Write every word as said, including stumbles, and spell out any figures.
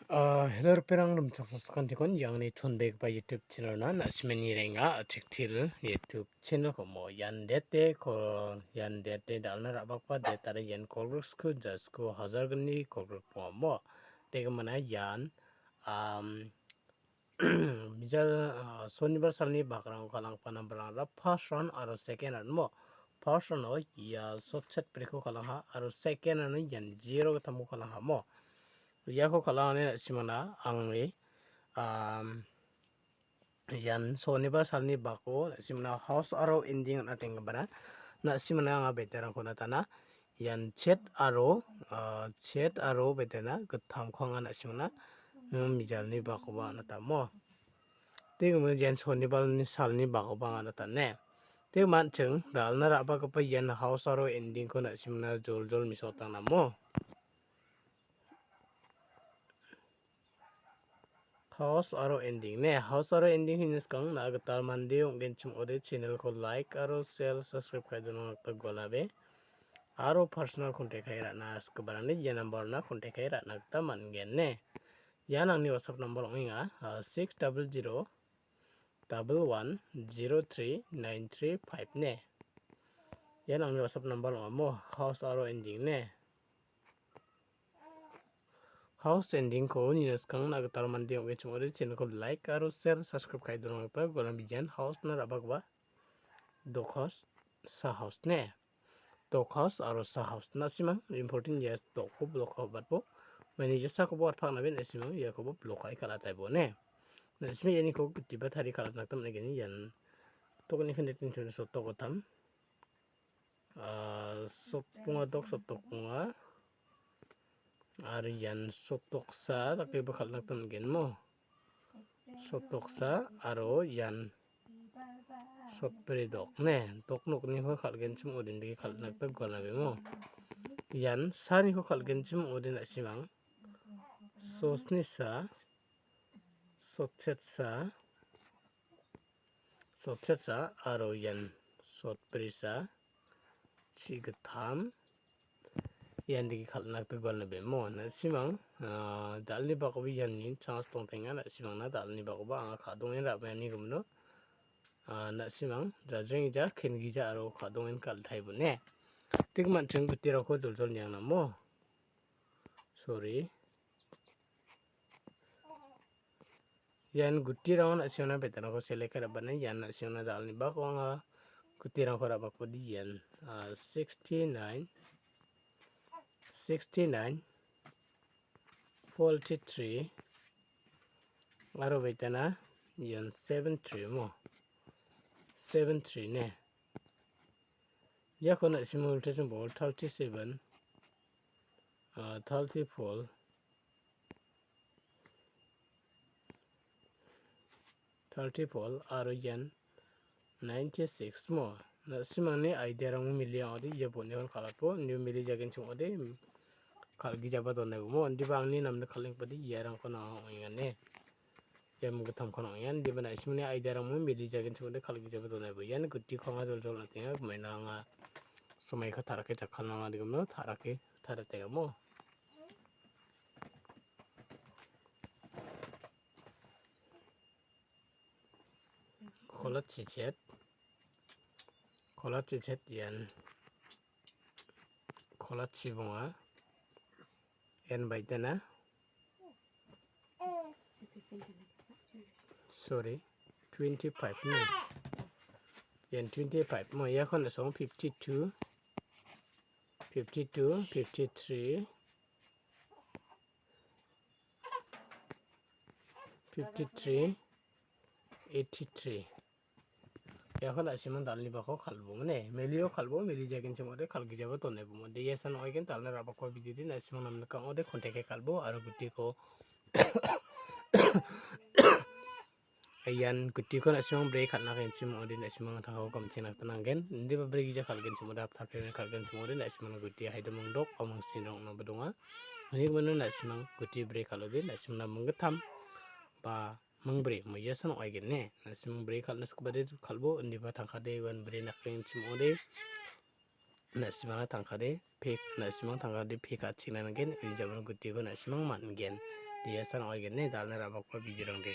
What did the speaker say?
Ah, hello, ripengrang, rimchaksokantikon, iangni chonbegipa YouTube channel-na, na·simani renga, achiktil YouTube channel-komo, ian dete ko, ian dete dal·na ra·bakba, detare ian kolgriksku, jasku, hajar gni kolgrik bongamo. Degimana ian, am, bijal, ah, sonibar salni bakrangko kal·anggipa nambarang ra first round aro second round mo. First round-o ia sotchet briko kal·angha aro second round-o ian zero gittamko kal·angha mo. Iako kal·angani na·simangna angni, am, ian sonibar salni bako na·simangna house aro ending on·atenggipa na·simangna anga beterangko on·atana. Ian chet aro, ah, chet aro bedena gittamko anga na·simangna, mm, mijalni bakoba on·atamo. Tegimin ian sonibarni salni bakoba anga on·atane. Tegimin an·ching dal·na ra·bagipa ian house aro ending-ko na·simangna joljol mesoatangnamo. House aro ending ne, house aro ending hini skang na·a gital mande ong·genchim ong·ode channel-ko like aro share, subscribe ka·e donangna gita gualabe. Aro personal contact ka·e ra·na sikgiparangni ia number-ona contact ka·e ra·na gita man·gen ne. Ian angni WhatsApp number ong·enga, ah, six double zero, double one, zero three, nine three five ne. Ian angni WhatsApp number ong·amo, house aro ending ne. House ending-ko nina skang na·a gital mande ong·genchim ong·ode channel-ko like aro share, subscribe ka·e donangna gita gualang bijan house-na ra·bagipa dok house, sa house ne. Dok house aro sa house na·simang important yes dok-ko block ka·batbo. Mani jesakobo atpaknabe na·simang iakobo block ka·e kal·ataibo ne. Na·simang ianiko gitiba tari kal·atna gita man·gen ian tokni kniting tuni sotok gottam. Ah, sotbonga dok, sotbonga. Aro ian sotoksa dakeba kal·na gita man·gen mo. Sotoksa aro ian sotbri dok ne. Dok nokniko kal·genchim odin dake kal·na gita gualabemo. Ian saniko kal·genchim odin na·simang. Sosnisa, sotchetsa, sotchetsa aro ian sotbrisa, chigittam, ian dake kal·na gita gualna bemo. Na·simang, ah, dal·ni bakoba ian min chance dongtenga. Na·simangna dal·ni bakoba anga ka·dongen ra·baenganiko mino. Ah, na·simang jajrengja, kengija aro ka·dongen kal·taibone. Tik man·ching gutirangko joljol niangnamo. Sorry. Ian gutirangna na·simangna betanako select ka·e ra·bana. Ian na·simangna dal·ni bako anga gutirangko ra·bakode ian, ah, sixty-nine, sixty-nine, forty-three, aro betana ian seven three mo. Seven three ne. Iako na·simo voltage bol thirty-seven, ah, thirty-four, thirty-four aro ian ninety-six mo. Na·simangni idea-rangmo mili ong·ode ia boneko kal·atbo, indi mili jagenchim ong·ode, kal·gijaba donaibo mo. Indiba angni namde kal·enggipade iarangko nang·a ong·engane. Ia mingittamko nang·engan, indiba na·simangni idea-rangmo mili jagenchim ong·ode kal·gijaba donaibo. Ian gutiko anga joljol on·atenga, maina anga somaiko ta·rake jakkalna ong·a degimlo ta·rake ta·ratenga mo. Kolatchi chet. Kolatchi chet ian. Kolatchi bonga. Ian baitena. Sorry. Twenty-five ne. Ian twenty-five mo. Iakon asong fifty-two. Fifty-two, fifty-three. Fifty-three, eighty-three. Iako na·simang dal·ni bako kal·bo mane. Melio kal·bo, meli jagenchim ong·ode kal·gijaba donaibo mane. Yes, an oigen dal·na ra·bako bidiri na·simang namnika ong·ode contact-e kal·bo aro gutiko ian gutiko na·simang brei kal·na genchim ong·ode na·simang tangkao gamchina gita nanggen. Indiba brei gija kal·genchim ong·ode hapta payment kal·genchim ong·ode na·simang guti haidamang dok, amang sinrok naba donga. Ani gimino na·simang guti brei kal·ode na·simang namang gittam ba mingbrei, mo yes, an oigen ne. Na·simang brei kal·na sikbade kal·bo, indiba tangkade uan brei nakenchim ong·ode. Na·simangna tangkade pek, na·simang tangkade pek a·chingna nanggen, uni jabon gutiko na·simang man·gen. D S R ong·aigene dalna ra·bakgipa bidirangde.